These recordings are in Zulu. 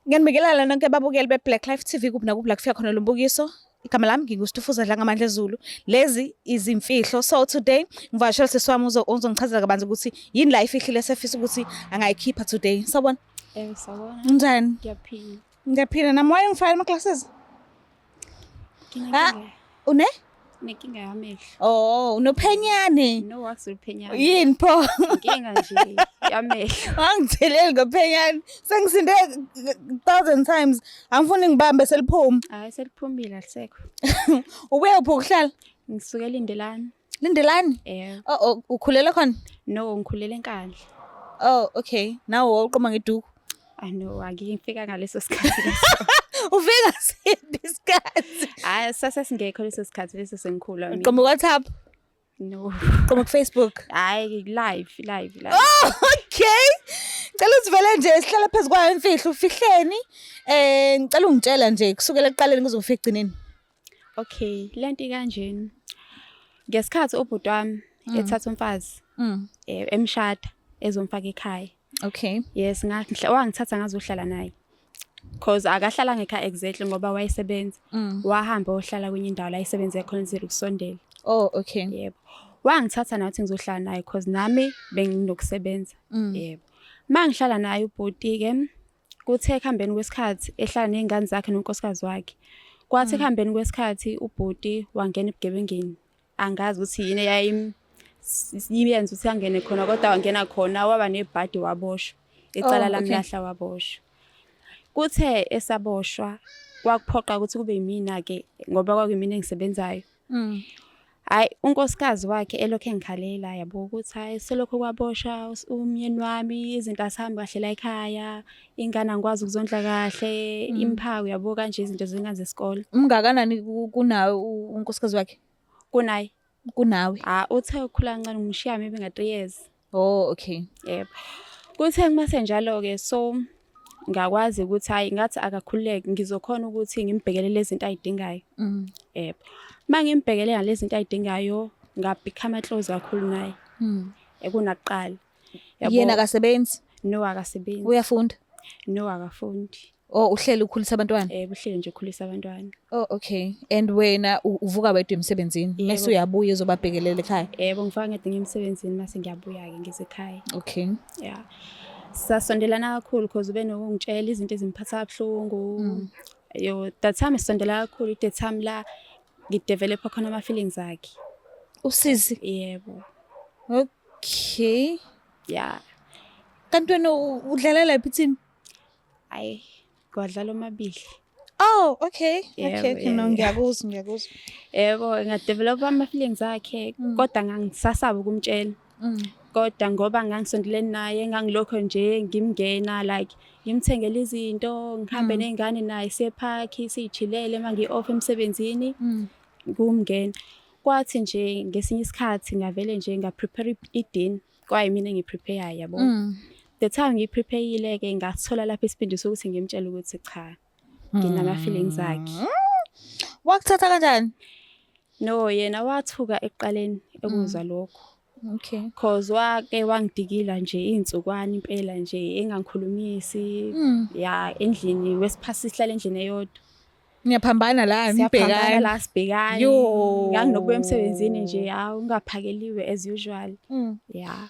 Ngiyanibingelela nonke babukeli be-Black Life TV kuphi nakuphi la kufika khona lo mbukiso. Igama lami nginguStufuza Dlangamandla Zulu. Lezi izimfihlo. So today ngivakashela sisi wami uzongichazela kabanzi ukuthi yini la ifihlile esefisa ukuthi angayikhipha today. Sawubona. Sawubona. Unjani? Ngiyaphila. Ngiyaphila nami. Why ungifaka ama-glasses? Ah, une? Nenkinga yamehlo. Oh, unophenyane. No, akusuphenyane. Yini pho? Inkinga nje yamehlo. Angitheleli ngophenyane. Sengisinde thousand times. Angifuni ngibambe seliphuma. Hayi, seliphumile, alisekho. Ubuye uphi ukuhlala? Ngisuke Lindelani. Lindelani? Eh. Oh, ukhulele khona? No, ngikhulele eNkandla. Oh, okay. Nawe wawuqoma ngeduku. I know, angifika ngaleso sikhathi leso. Ufika siphi isikhathi? Hayi, sase singekho leso sikhathi leso, sengikhula mina. Uqoma WhatsApp? No. Uqoma ku Facebook? Hayi, live, live, live. Oh, okay. Cela usivele nje sihlala phezu kwayo imfihlo, ufihleni? Ngicela ungitshela nje kusukela ekuqaleni kuze kufike ekugcineni. Okay, lento ikanjeni. Ngesikhathi ubhuti wami ethatha umfazi, emshada, ezomfaka ekhaya. Yes, ngahla wangithatha ngazohlala naye. 'Cause akahlala ngekhaya exactly ngoba wayesebenza. Wahamba ohlala kwenye indawo la esebenze khona nje ukusondela. Oh, okay. Yebo. Wangithatha nathi ngizohlala naye 'cause nami benginokusebenza. Yebo. Mangihlala naye ubhuti ke, kuthe ekuhambeni kwesikhathi ehlala nezingane zakhe nonkosikazi wakhe. Kwathi ekuhambeni kwesikhathi ubhuti wangena ebugebengeni. Angazi ukuthi yini eyayim yenza ukuthi angene khona, kodwa wangena khona, waba nebhadi, waboshwa. Icala lamlahla, waboshwa. Kuthe esaboshwa kwakuphoqa ukuthi kube yimina ke ngoba kwakuyimina engisebenzayo. Hayi, unkosikazi wakhe elokhu engikhalela, yabo, ukuthi hayi, selokhu kwaboshwa umyeni wami izinto azihambi kahle la ekhaya, ingane angikwazi ukuzondla kahle, imphako, yabo, kanje izinto zengane zesikole. Umngakanani kunawe unkosikazi wakhe? Kunaye? Kunawe. Ah, uthe ukhula kancane, ngishiya maybe nga 3 years. Oh, okay. Yebo. Kuthe mase njalo ke, so ngakwazi ukuthi hayi, ngathi akakhululeke, ngizokhona ukuthi ngimbhekele lezi zinto ayidingayo. Yebo. Mangimbhekele lezi zinto ayidingayo, ngabecome close kakhulu naye. Ekunakuqala. Yabo. Yena akasebenzi? No, akasebenzi. Uyafunda? No, akafundi. Oh, uhleli ukhulisa abantwana? Eh, uhleli nje ukhulisa abantwana. Oh, okay. And wena uvuka wedwa emsebenzini mase uyabuya uzobabhekelela ekhaya? Yebo, ngifaka ngede emsebenzini, mase ngiyabuya ke ngize ekhaya. Okay. Yeah. Sasondelana kakhulu because ube nokungitshela izinto ezimphatha kabuhlungu. Yo, that time sisondela kakhulu, the time la ngidevelop khona ama feelings akhe. Usizi? Yebo. Okay. Yeah. Kanti wena udlala laphi team? Ayi, kwadlala omabili. Oh, okay. Yebo. Okay, no, ngiyakuzwa, ngiyakuzwa. Yebo, ngadevelop ama feelings akhe, kodwa ngangisasaba ukumtshela. Kodwa ngoba ngangisondelene naye, ngangilokho nje ngimngena, like ngimthengele izinto, ngihambe ney'ngane naye siye park, siy'chillele uma ngi-off emsebenzini, kumngena. Kwathi nje ngesinye isikhathi ngavele nje nga-prepare i-dinner, kwayimina engiyi-prepare, yabo. The time ngiyi-prepare-ile-ke, ngathola lapho isibindi sokuthi ngimtshele ukuthi cha, nginama-feelings akhe. Wakuthatha kanjani? No, yena wathuka ekuqaleni ekuzwa lokho. Okay. 'Cause wake wangidikila nje iy'nsukwana impela nje engangikhulumisi. Ya, endlini wesiphasi sihlala endlini eyodwa. Niyaphambana la? Siyaphambana. Nibhekana. La sibhekane. Yo. Nganginokubuya emsebenzini nje, hawu, ngingaphakeliwe as usual. Yeah.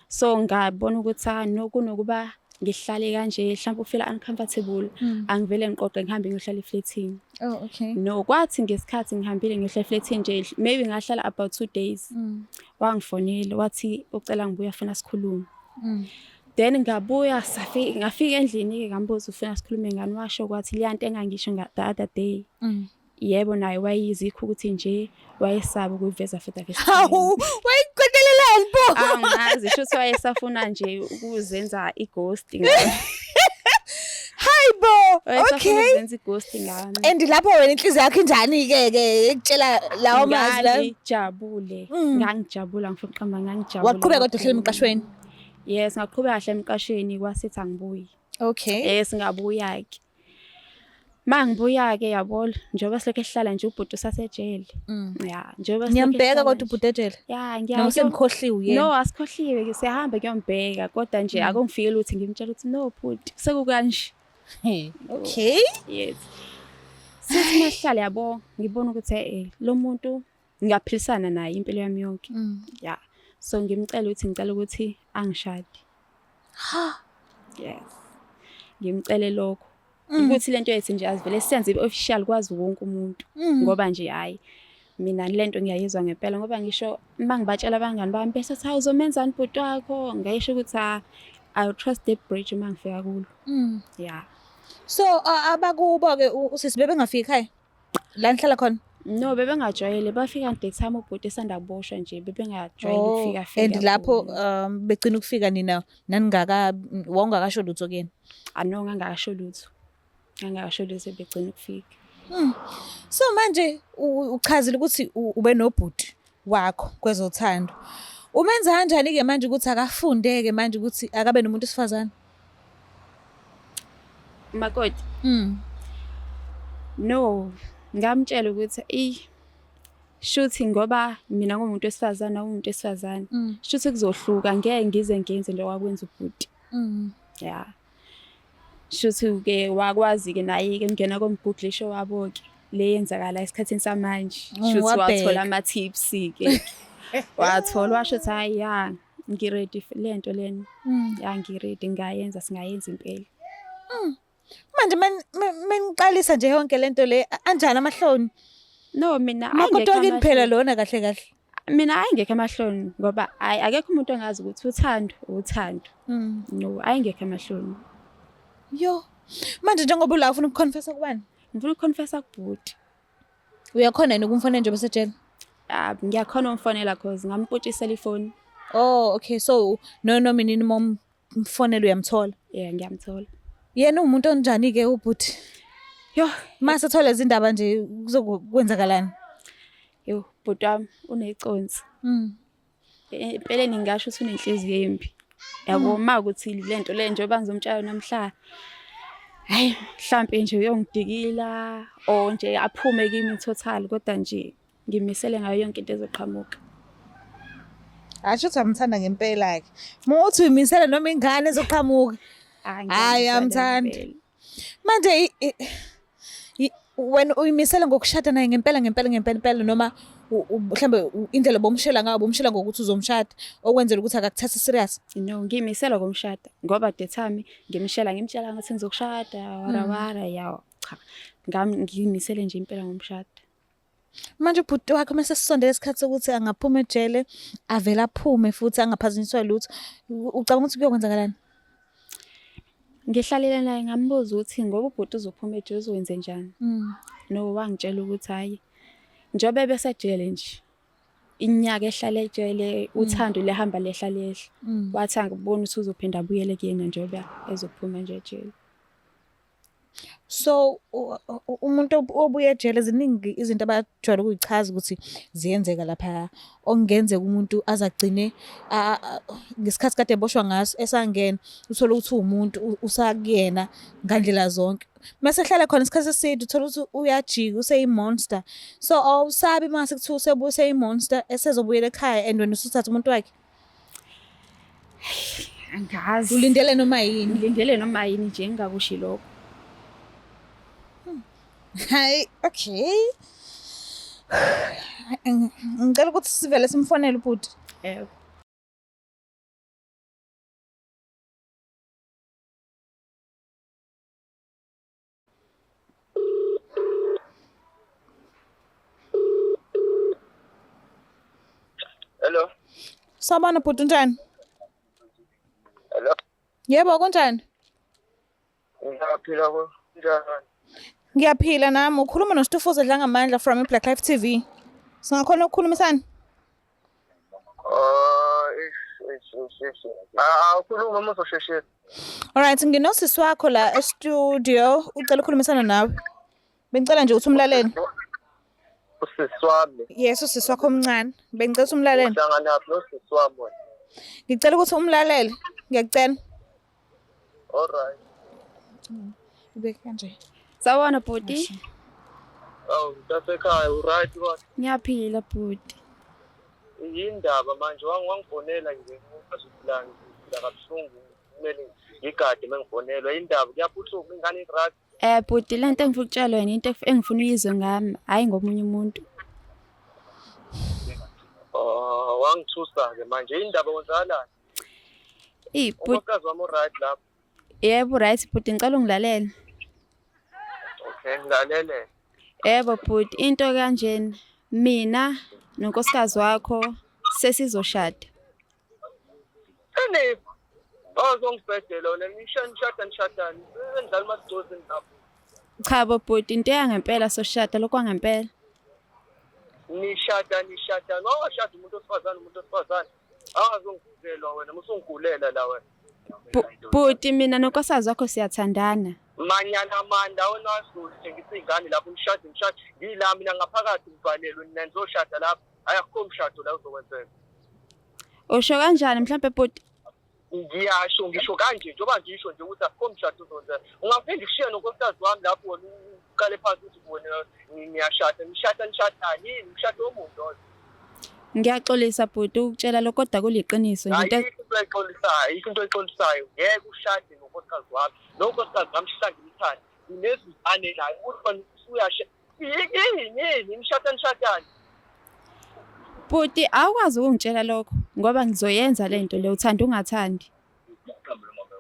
So ngabona ukuthi ah no, kunokuba ngihlale kanje mhlawumbe ufeel uncomfortable, angivele ngiqoqe ngihambe ngiyohlala eflatini. Oh, okay. No, kwathi ngesikhathi ngihambile ngiyohlala eflatini nje, maybe ngahlala about 2 days. Wangifonela wathi ucela ngibuye, afuna sikhulume. Then ngabuya, safika, ngafika endlini ke, ngambuza ufuna sikhulume ngani, washo kwathi leya nto engangisho the other day. Yebo, naye wayizikho ukuthi nje wayesaba ukuyiveza for the first time. Hawu, wayiqedelelani pho? Angazi, shuthi wayesafuna nje ukuzenza i-ghost ngami. Hayibo. Wayesafuna ukuzenza i-ghost ngami. And lapho wena inhliziyo yakho injani ke ke ekutshela lawo mazwi la? Ngangijabule. Ngangijabula, ngifuna ukuqamba, ngangijabula. Waqhubeka kodwa uhleli kakhulu. emqashweni? Yes, ngaqhubeka kahle emqashweni, kwasithi angibuyi. Okay. Yes, ngabuya ke. Mangibuya ke, yabo, njengoba silokhu esihlala nje ubhuti usasejele. Ya, njengoba silokhu Niyambheka esihlala kodwa nje. ubhuti ejele? Ya, Noma ngiya. senikhohliwe yena? No, asikhohliwe ke, siyahamba kuyombheka, kodwa nje akungifikeli ukuthi ngimtshele ukuthi no bhuti, sekukanje. Hey, okay. Yes. Sithi masihlale yabo, ngibona ukuthi lo muntu ngingaphilisana naye impilo yami yonke. Yeah. So ngimcela ukuthi ngicela ukuthi angishade. Ha. Yes. Ngimcele lokho. Ukuthi lento yethu nje azivele siyenze ibe official kwazi wonke umuntu. Ngoba nje hayi mina lento ngiyayizwa ngempela ngoba ngisho uma ngibatshela abangani bami bese athi hawu uzomenzani bhuti wakho, ngayisho ukuthi ha I will trust the bridge uma ngifika kulo. Yeah. So abakubo ke usisi bebengafiki ekhaya? La nihlala khona? No, bebengajwayele, bafika the time ubhuti esanda kuboshwa nje, bebengajwayele ukufika fika. And lapho begcina ukufika nina naningaka wawungakasho lutho kuyena? Ano, ngangakasho lutho. Ngangakasho lutho, begcina ukufika. So manje uchazile ukuthi ube nobhuti wakho kwezothando. Umenza kanjani ke manje ukuthi akafundeke manje ukuthi akabe nomuntu wesifazane? Makoti. No, ngamtshela ukuthi shuthi ngoba mina ngumuntu wesifazane, umuntu wesifazane. Shuthi kuzohluka, ngeke ngize ngenze nje kwakwenza ubhuti. Yeah. Shuthi ke wakwazi ke naye ke ngena komguglisho wabo ke le yenzakala esikhathini samanje. Shuthi wathola ama tips ke. Wathola washo ukuthi hayi ya ngiready lento lena. Ya ngiready, ngayenza, singayenza impela. Manje meniqalisa nje yonke lento le anjani amahloni? No, mina Makoti wakini phela lona kahle kahle. Mina ayingekho amahloni ngoba ayi akekho umuntu ongazi ukuthi uthando uthando. No, ayingekho amahloni. Yo. Manje njengoba ula ufuna ukuconfessa kubani? Ngifuna ukuconfessa kubhuti. Uyakhona yini ukumfonela nje besejele? Ah, ngiyakhona ukumfonela cause ngampotshisela ifoni. Oh, okay. So no no mina mom mfonela uyamthola? Yeah, ngiyamthola. Yena umuntu onjani ke ubhuti? Yo, mase thola izindaba nje kuzokwenzakalani? Yo, bhuti wami uneconsi. Empeleni ngingasho ukuthi unenhliziyo embi. Yabo uma ukuthi lento le njengoba ngizomtshela namhla, hayi mhlambe nje uyongidikila or nje aphume kimi total, kodwa nje ngimisele ngayo yonke into ezoqhamuka. Asho ukuthi amthanda ngempela ke. Muthi uyimisele noma ingane ezoqhamuka. Hayi amthanda. Manje wena uyimisele ngokushada naye ngempela ngempela ngempela impela noma mhlambe indlela bomshela ngayo bomshela ngokuthi uzomshada okwenzela ukuthi akakuthathe serious? No, ngiyimisela ngomshada ngoba the time ngimshela ngimtshela ngathi ngizokushada wara wara ya cha ngiyimisele nje impela ngomshada. Manje ubhuti wakho mase sisondele isikhathi sokuthi angaphuma ejele avele aphume futhi angaphazanyiswa lutho, ucabanga ukuthi kuyokwenzakalani? Ngihlalele naye ngambuza ukuthi ngoba ubhuti uzophuma ejele uzokwenze njani. No, wangitshela ukuthi hayi njengoba ebesejele nje iminyaka ehlala ejele uthando lehamba lehla lehla. Wathi angiboni ukuthi uzophinda abuyele kuyena njengoba ezophuma nje ejele. So umuntu obuye ejele ziningi izinto abajwayele ukuyichaza ukuthi ziyenzeka lapha, okungenzeka umuntu azagcine ngesikhathi kade eboshwa ngaso esangena uthole ukuthi uwumuntu usakuyena ngandlela zonke. Mase ehlala khona isikhathi eside uthola ukuthi uyajika useyi-monster. So awusabi mase kuthiwa usebuya useyi-monster esezobuyela ekhaya and wena usuthatha umuntu wakhe? Angazi. Ulindele noma yini? Ngilindele noma yini nje ngingakushi lokho. Hayi, okay. Ngicela ukuthi sivele simfonele ubhuti. Yebo. Hello. Sawubona bhuti, unjani? Hello. Yebo, kunjani? Ngiyaphila kunjani? Ngiyaphila nami. Ukhuluma noStufuza Dlangamandla from iBlack Life TV. Singakhona ukukhulumisana? Ish. Ah, ukhuluma uma uzosheshisa. Alright, nginosisi wakho la e-studio, ucela ukukhulumisana nawe. Bengicela nje ukuthi umlalele. Usisi wami. Yes, usisi wakho omncane. Bengicela ukuthi umlalele. Uhlanganaphi nosisi wami wena? Ngicela ukuthi umlalele. Ngiyacela. Alright. Ubeke kanje. Sawubona bhuti. Awu, mntasekhaya, uright kodwa? Ngiyaphila bhuti. Yindaba manje wangifonela nje ngazi ukuthi la ngiphila kabuhlungu kumele. Ngigade mengifonelwa indaba kuyaphuthuma ingane i-right. Bhuti lento engifuna ukutshela yona into engifuna uyizwe ngami, hhayi ngomunye umuntu. Oh, wangithusa-ke manje indaba kwenzakalani? Eyi bhuti, Unkosikazi wami u-right lapho. yebo right bhuti ngicela ungilalele. Okay, ngilalele. Yebo bhuti, into kanjena mina nonkosikazi wakho sesizoshada. Ene awuzongibhedela wena nishada nishada nishadani. Sendlala umasidozini lapho. Cha bo bhuti, into yangempela soshada lokho kwangempela. Nishada nishadani. Wawashada umuntu wesifazane umuntu wesifazane. Awuzongigulela wena, musungigulela la wena. Bhuti mina nonkosikazi wakho siyathandana. Manyana manda wena wazulu thengisa iy'ngane lapho nishade nishade. Ngila mina ngaphakathi ngivalelwe nina nizoshada lapho. Hhayi akukho mshado la uzokwenzeka. Usho kanjani mhlambe bhuti? Ngiyasho ngisho kanje njengoba ngisho nje ukuthi akukho mshado uzokwenzeka. Ungaphinde kushiye nonkosikazi wami lapho wena uqale phansi ukuthi wena ngiyashada nishada nishadani yini umshado womuntu loyo. Ngiyaxolisa bhuti ukutshela lokho kodwa kuliqiniso nje into Ayikho into exolisayo, ayikho into exolisayo. Ngeke ushade nonkosikazi wami. Lo nkosikazi wami shisa ngimthanda. Nginezingane naye ukuthi wena usuyasha. Yini yini nishada nishadani? Bhuti awukwazi ukungitshela lokho ngoba ngizoyenza lento le uthanda ungathandi.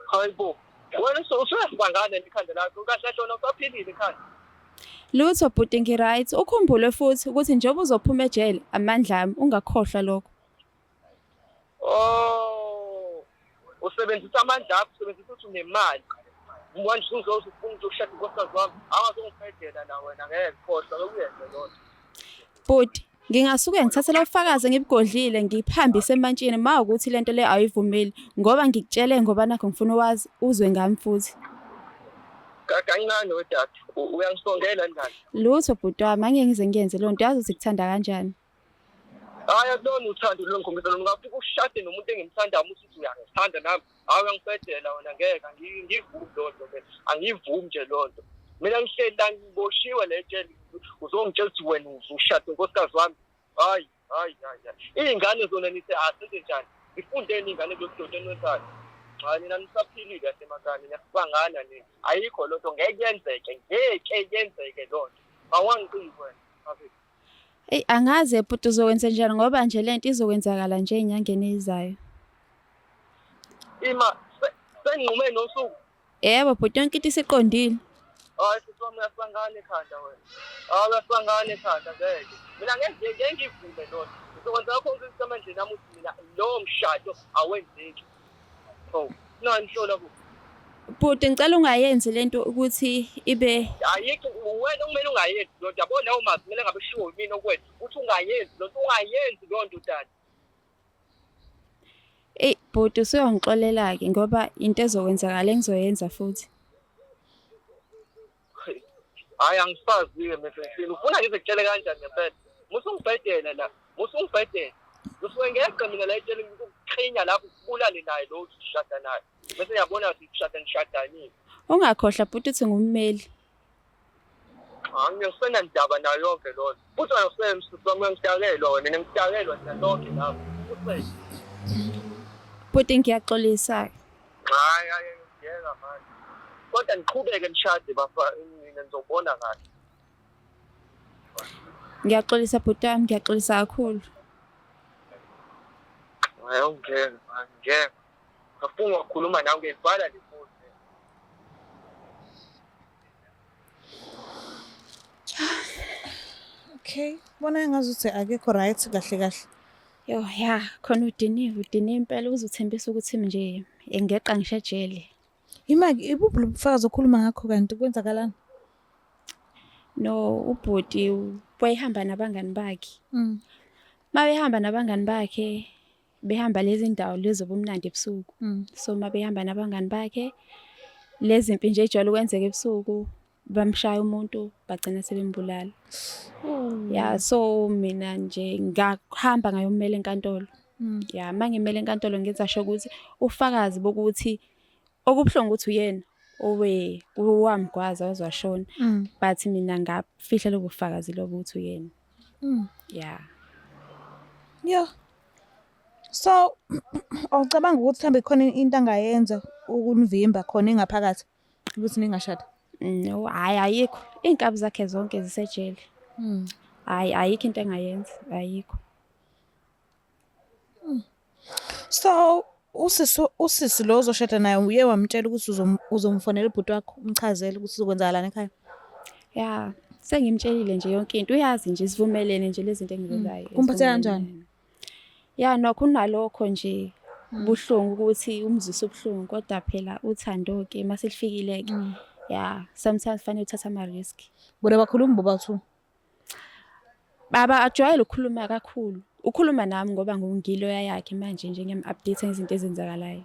Hayibo. Wena usuyasibangana ikhanda lakho kahle kahle wena usaphilile ekhanda. Lutho bhuti ngi-right. Ukhumbule futhi ukuthi njengoba uzophuma ejele amandla ami ungakhohlwa lokho. Oh. Usebenzisa amandla akho, usebenzisa ukuthi unemali. Manje uzoze ufuna ukushada unkosikazi wami. Awazongibhedela la wena ngeke khohlwa lokuyenze lona. Bhuti ngingasuke ngithathe lo bufakazi ngibugodlile ngiphambise emantshini ma ukuthi lento le awuyivumeli ngoba ngikutshele ngoba nakho ngifuna uwazi uzwe ngami futhi. Kancane wedade, uyangisongela ndani. Lutho bhuti wami angeke ngize ngiyenze leyo nto yazi ukuthi kuthanda kanjani. Hayi akulona uthando longikhombisa lona ungafika ushade nomuntu engimthandayo uthi uyangithanda nami. Hayi uyangibhedela wena ngeke angivumi loo nto mina. Angivumi nje loo nto. Mina ngihleli la ngiboshiwe le jele uzongitshela ukuthi wena uzoshada unkosikazi wami. Hayi hayi hayi. Iy'ngane zona nithi asenze njani? Zifundeni iy'ngane kulokudoda eniwenzayo. Cha nina nisaphilile kahle emakhaya niyasibangana nina. Ayikho loo nto ngeke yenzeke, ngeke yenzeke loo nto. Awangiciki wena. Eyi angazi bhuti uzokwenza njani ngoba nje lento izokwenzakala nje ey'nyangeni ezizayo. Ima senginqume nosuku. Yebo bhuti yonke into isiqondile. Hayi sisi wami uyasangana ekhanda wena. Hayi uyasangana ekhanda ngeke. Mina ngeke ngeke ngivume loo nto. Ngizokwenza konke okusemandleni ami ukuthi mina lowo mshado awenzeki. Oh, nani hlola ku. Bhuti ngicela ungayenzi lento ukuthi ibe Ayikho wena kumele ungayenzi loo nto. Yabo lawo mazwi kumele ngabe kushiwo yimina okwethu ukuthi ungayenzi loo nto, ungayenzi loo nto dade. Eyi bhuti usuyongixolela-ke ngoba into ezokwenzakala engizoyenza futhi. Hayi angisazi-ke mina sensini. Ufuna ngize kutshele kanjani ngempela? Musungibhedela la, musungibhedela. Ngisuke ngeqe mina la etshele ngikuklinya lapho ubulale naye lo uthi ushada naye. Bese ngiyabona ukuthi ushada nishadani. Ungakhohlwa bhuti uthi ngummeli. Angisenandaba nayo yonke loo nto. Futhi wena usemsisi wami uyangidakelwa wena, mina ngidakelwa nina nonke lapho. Usele. Bhuti ngiyaxolisa. Hayi hayi ngiyeka manje. Kodwa niqhubeke nishade bafa mina nizobona kahle. Ngiyaxolisa bhuti wami, ngiyaxolisa kakhulu. Hayi awungeke manje ngeke. Ngafunga ukukhuluma nawe ngiyivala le phone. Okay, bona ngazuthi akekho right kahle kahle. Yo ya khona udiniwe, udiniwe impela uze uthembise ukuthi nje ngeqa ngisho ejele. Ima-ke ibuphi lobufakazi okhuluma ngakho kanti kwenzakalani? No ubhuti wayehamba nabangani bakhe. Mabehamba nabangani bakhe behamba lezi ndawo lezi zobumnandi ebusuku. So mabehamba nabangani bakhe lezi mpi nje ejwayele ukwenzeka ebusuku bamshaya umuntu bagcina sebembulala. Ya so mina nje ngahamba ngayomela enkantolo. Ya mangimela enkantolo ngenza sure ukuthi ufakazi bokuthi okubuhlungu ukuthi uyena owe owamgwaza waze washona but mina ngafihla lobo bufakazi lobo ukuthi uyena. Ya. Yo. So awucabanga ukuthi mhlawumbe khona into angayenza ukunivimba khona engaphakathi ukuthi ningashadi? No, hhayi ayikho. Iy'nkabi zakhe zonke zisejele. Hhayi ayikho into engayenza, ayikho. So usisi lo ozoshada naye uye wamtshela ukuthi uzomfonela ubhuti wakho umchazele ukuthi uzokwenzakalani ekhaya? Ya, sengimtshelile nje yonke into. Uyazi nje sivumelene nje lezi zinto engizenzayo. Kumphathe kanjani? Ya, nokho unalokho nje ubuhlungu ukuthi umzwise ubuhlungu kodwa phela uthando-ke uma selifikile-ke. Ya, sometimes kufanele uthathe ama-risk. Bona bakhuluma bobathu. Baba ajwayele ukukhuluma kakhulu. Ukhuluma nami ngoba ngiloya yakhe manje nje ngiyam-update ngezinto ezenzakalayo.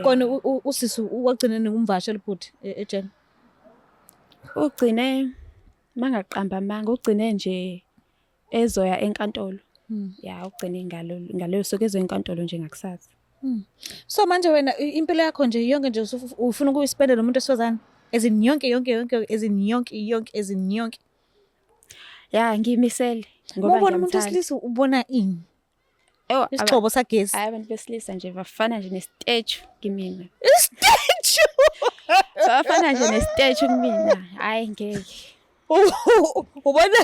Kona usisi wagcina umvashela ubhuti ejele. Ugcine mangaqamba amanga ugcine nje ezoya enkantolo. Ya, ugcine ngalo ngaleyo suku ezoya enkantolo nje ngakusasa. So manje wena impilo yakho nje yonke nje ufuna ukuyispenda nomuntu wesifazane? As in yonke yonke yonke as in yonke yonke as in yonke. Ya, ngiyimisele ngoba Uma ubona umuntu ngiyamthanda. wesilisa ubona ini? Ewu, Isixhobo sagesi. Hhayi abantu besilisa nje bafana nje ne-statue kimina. Statue. Bafana nje ne-statue kumina. Hhayi ngeke. Ubona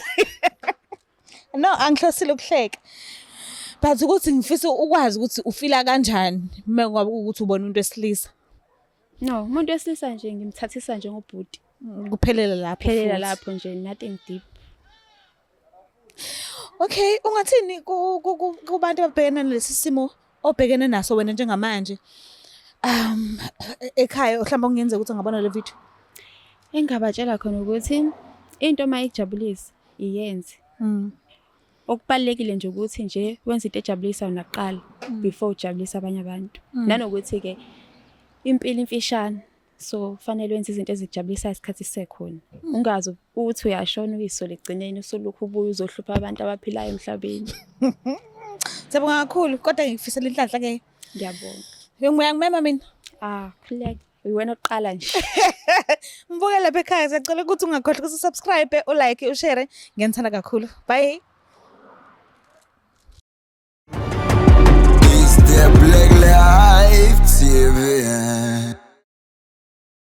No, angihlosile ukuhleka. But ukuthi ngifisa ukwazi ukuthi ufila kanjani uma ngabe ukuthi ubona umuntu wesilisa. No, umuntu wesilisa nje ngimthathisa njengobhuti. Kuphelela lapho. Phelela futhi. lapho nje nothing deep. Okay, ungathini kubantu ababhekene nalesi simo obhekene naso wena njengamanje? Ekhaya mhlawumbe okungenzeka ukuthi angabona le video. Engingabatshela khona ukuthi into uma ikujabulisa iyenze. Okubalulekile nje ukuthi nje wenze into ejabulisayo nakuqala before ujabulise abanye abantu. Nanokuthi-ke impilo imfishane. So kufanele wenze izinto ezikujabulisayo isikhathi sisekhona. Ungaze uthi uyashona uyisole ekugcineni usulokhu ubuye uzohlupha abantu abaphilayo emhlabeni. Siyabonga kakhulu kodwa ngikufisela inhlanhla ke. Ngiyabonga. Uyangimema mina. Ah, khululeka. Uwena oqala nje. Mbuke lapha ekhaya siyacela ukuthi ungakhohlwa ukuthi usubscribe, ulike, ushare. Ngiyanithanda kakhulu. Bye.